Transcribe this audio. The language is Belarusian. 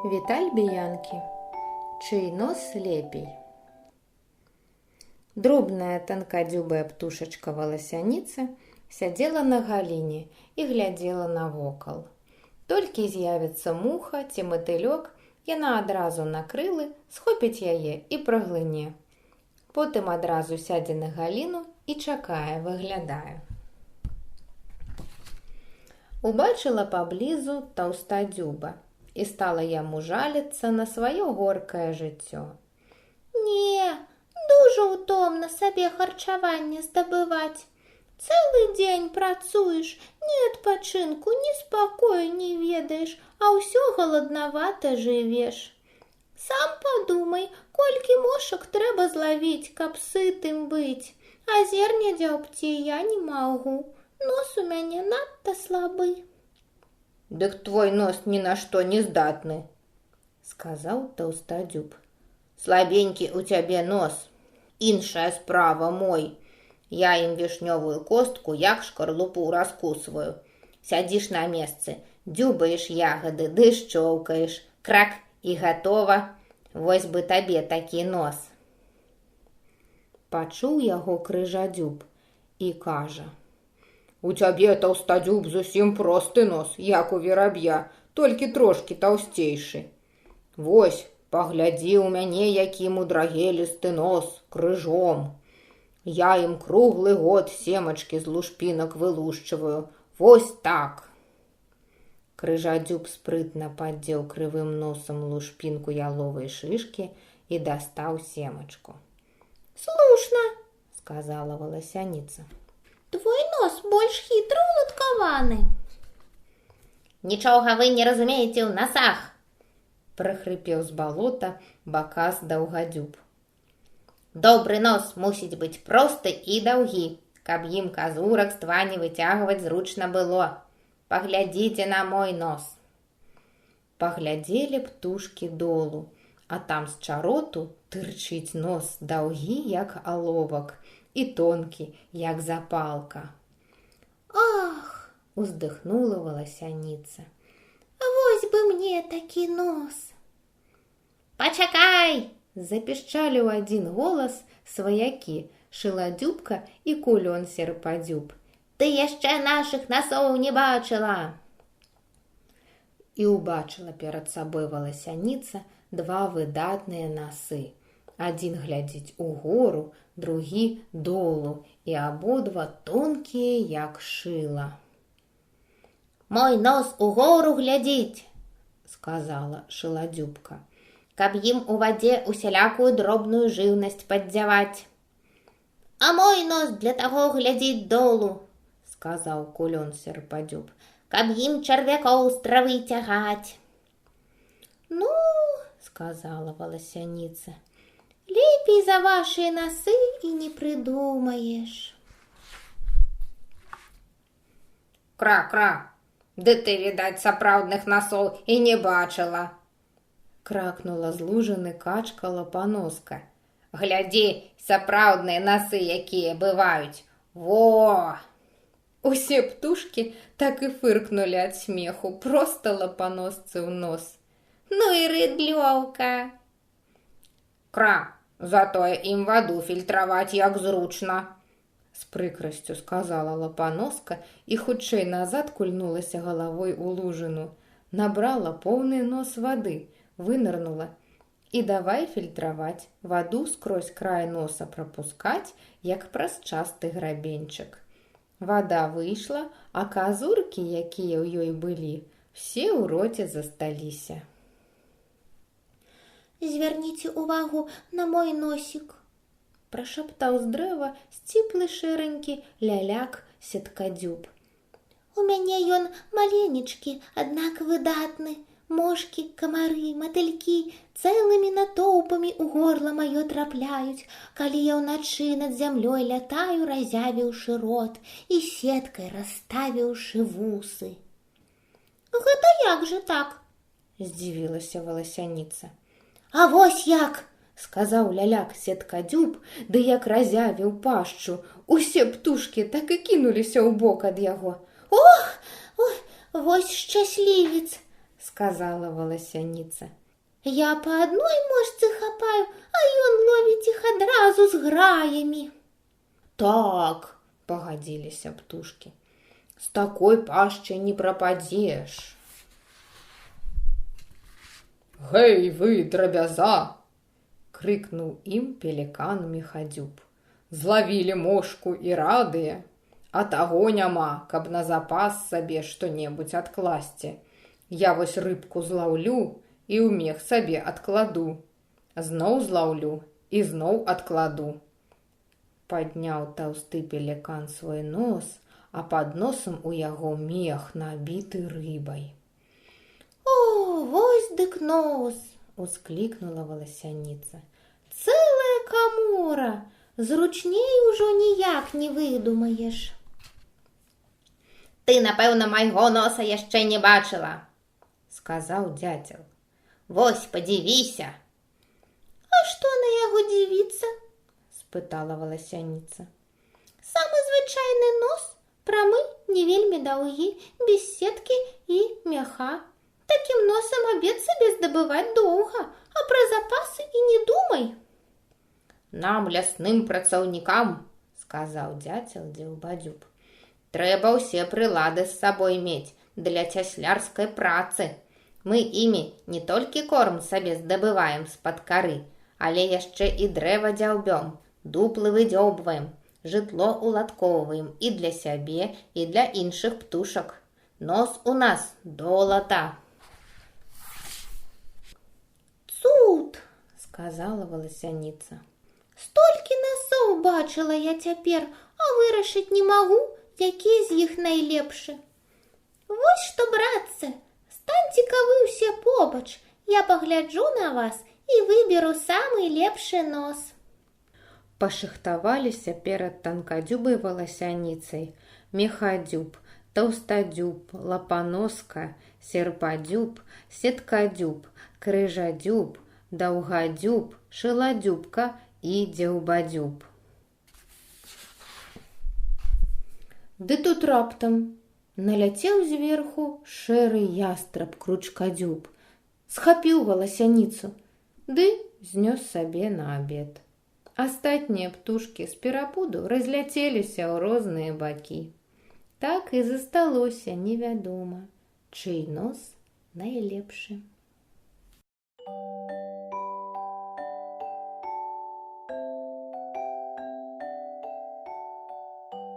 Віталь Біянкі. Чый нос лепей? Дробная танкадзюбая птушачка валасяніца сядзела на галіне і глядзела навокал. Толькі з'явіцца муха ці матылёк, яна адразу на крылы, схопіць яе і праглыне. Потым адразу сядзе на галіну і чакае, выглядае. Убачыла паблізу таўстадзюба і стала яму жаліцца на сваё горкае жыццё. Не, дужа ўтомна сабе харчаванне здабываць. Цэлы дзень працуеш, ні адпачынку, ні спакою не ведаеш, а ўсё галаднавата жывеш. Сам падумай, колькі мошак трэба злавіць, каб сытым быць, а зерня дзяўбці я не магу. Нос у мяне надта слабы. Дык твой нос ні на што не здатны, сказаў таўстадзюб. Слабенькі у цябе нос. Іншая справа мой. Я ім вішнёвую костку, як шкарлупу, раскусваю. Сядзіш на месцы, дзюбаеш ягады ды шчоўкаеш, крак, і гатова. Вось бы табе такі нос. Пачуў яго крыжадзюб і кажа: У цябе, таўстадзюб, зусім просты нос, як у вераб'я, толькі трошкі таўсцейшы. Вось, паглядзі ў мяне, які мудрагелісты нос, крыжом. Я ім круглы год семачкі з лушпінак вылушчваю. Вось так. Крыжадзюб спрытна паддзеў крывым носам лушпінку яловай шышкі і дастаў семачку. Слушна, сказала валасяніца. Твой нос больш хітра уладкаваны. Нічога вы не разумееце ў насах, прахрыпеў з балота бакас даўгадзюб. Добры нос мусіць быць просты і даўгі, каб ім казурак з твані выцягваць зручна было. Паглядзіце на мой нос. Паглядзелі птушкі долу, а там з чароту тырчыць нос даўгі, як аловак, і тонкі, як запалка. Ах, уздыхнула валасяніца. Вось бы мне такі нос. Пачакай! Запішчалі ў адзін голас сваякі шыладзюбка і кулён серпадзюб. Ты яшчэ нашых насоў не бачыла. І ўбачыла перад сабой валасяніца два выдатныя насы. Адзін глядзіць угору, другі долу, і абодва тонкія, як шыла. Мой нос угору глядзіць, сказала шыладзюбка, каб ім у вадзе усялякую дробную жыўнасць паддзяваць. А мой нос для таго глядзіць долу, сказаў кулён серпадзюб, каб ім чарвякоў з травы цягаць. Ну, сказала валасяніца, лепей за вашыя насы і не прыдумаеш. Кра-кра, ды ты, відаць, сапраўдных насоў і не бачыла, кракнула з лужыны качка лапаноска. Глядзі, сапраўдныя насы якія бываюць. Во! Усе птушкі так і фыркнулі ад смеху, проста лапаносцы ў нос. Ну і рыдлёўка. Кра, затое ім ваду фільтраваць як зручна, з прыкрасцю сказала лапаноска і хутчэй назад кульнулася галавой у лужыну, набрала поўны нос вады, вынырнула і давай фільтраваць, ваду скрозь край носа прапускаць, як праз часты грабеньчык. Вада выйшла, а казуркі, якія ў ёй былі, все ў роце засталіся. Звярніце увагу на мой носік, прашаптаў з дрэва сціплы шэранькі ляляк сеткадзюб. У мяне ён маленечкі, аднак выдатны. Мошкі, камары, матылькі цэлымі натоўпамі ў горла маё трапляюць, калі я ўначы над зямлёй лятаю, разявіўшы рот і сеткай расставіўшы вусы. Гэта як жа так? Здзівілася валасяніца. А вось як! Сказаў ляляк сеткадзюб, ды як разявіў пашчу, усе птушкі так і кінуліся ў бок ад яго. Ох, ой, вось шчаслівец, сказала валасяніца. Я па адной мошцы хапаю, а ён ловіць іх адразу з граямі. Так, пагадзіліся птушкі. З такой пашчай не прападзеш. Гэй, вы, драбяза! Крыкнуў ім пелікан Мехадзюб. Злавілі мошку і радыя, а таго няма, каб на запас сабе што-небудзь адкласці. Я вось рыбку злаўлю і ў мех сабе адкладу. Зноў злаўлю і зноў адкладу. Падняў таўсты пелікан свой нос, а пад носам у яго мех, набіты рыбай. О, вось дык нос! Усклікнула валасяніца. Цэлая камора! Зручней ужо ніяк не выдумаеш. Ты, напэўна, майго носа яшчэ не бачыла, сказаў дзяцел. Вось, падзівіся. А што на яго дзівіцца? Спытала валасяніца. Самы звычайны нос, прамы, не вельмі даўгі, без сеткі і мяха. Такім носам абед сабе здабываць доўга, а пра запасы і не думай. Нам, лясным працаўнікам, сказаў дзяцел Дзяўбадзюб, трэба ўсе прылады з сабой мець для цяслярскай працы. Мы імі не толькі корм сабе здабываем з-пад кары, але яшчэ і дрэва дзяўбём, дуплы выдзёўбваем, жытло уладкоўваем і для сябе, і для іншых птушак. Нос у нас долата. Цуд, сказала валасяніца. Столькі насоў бачыла я цяпер, а вырашыць не магу, які з іх найлепшы. Вось што, братцы, станьце-ка вы ўсе побач, я пагляджу на вас і выберу самы лепшы нос. Пашыхтаваліся перад танкадзюбай валасяніцай Мехадзюб, Таўстадзюб, Лапаноска, Серпадзюб, Сеткадзюб, Крыжадзюб, Даўгадзюб, Шыладзюбка і Дзяўбадзюб. Ды тут раптам наляцеў зверху шэры ястраб Кручкадзюб, схапіў валасяніцу, ды знёс сабе на абед. Астатнія птушкі з перапуду разляцеліся ў розныя бакі. Так і засталося невядома, чый нос найлепшы.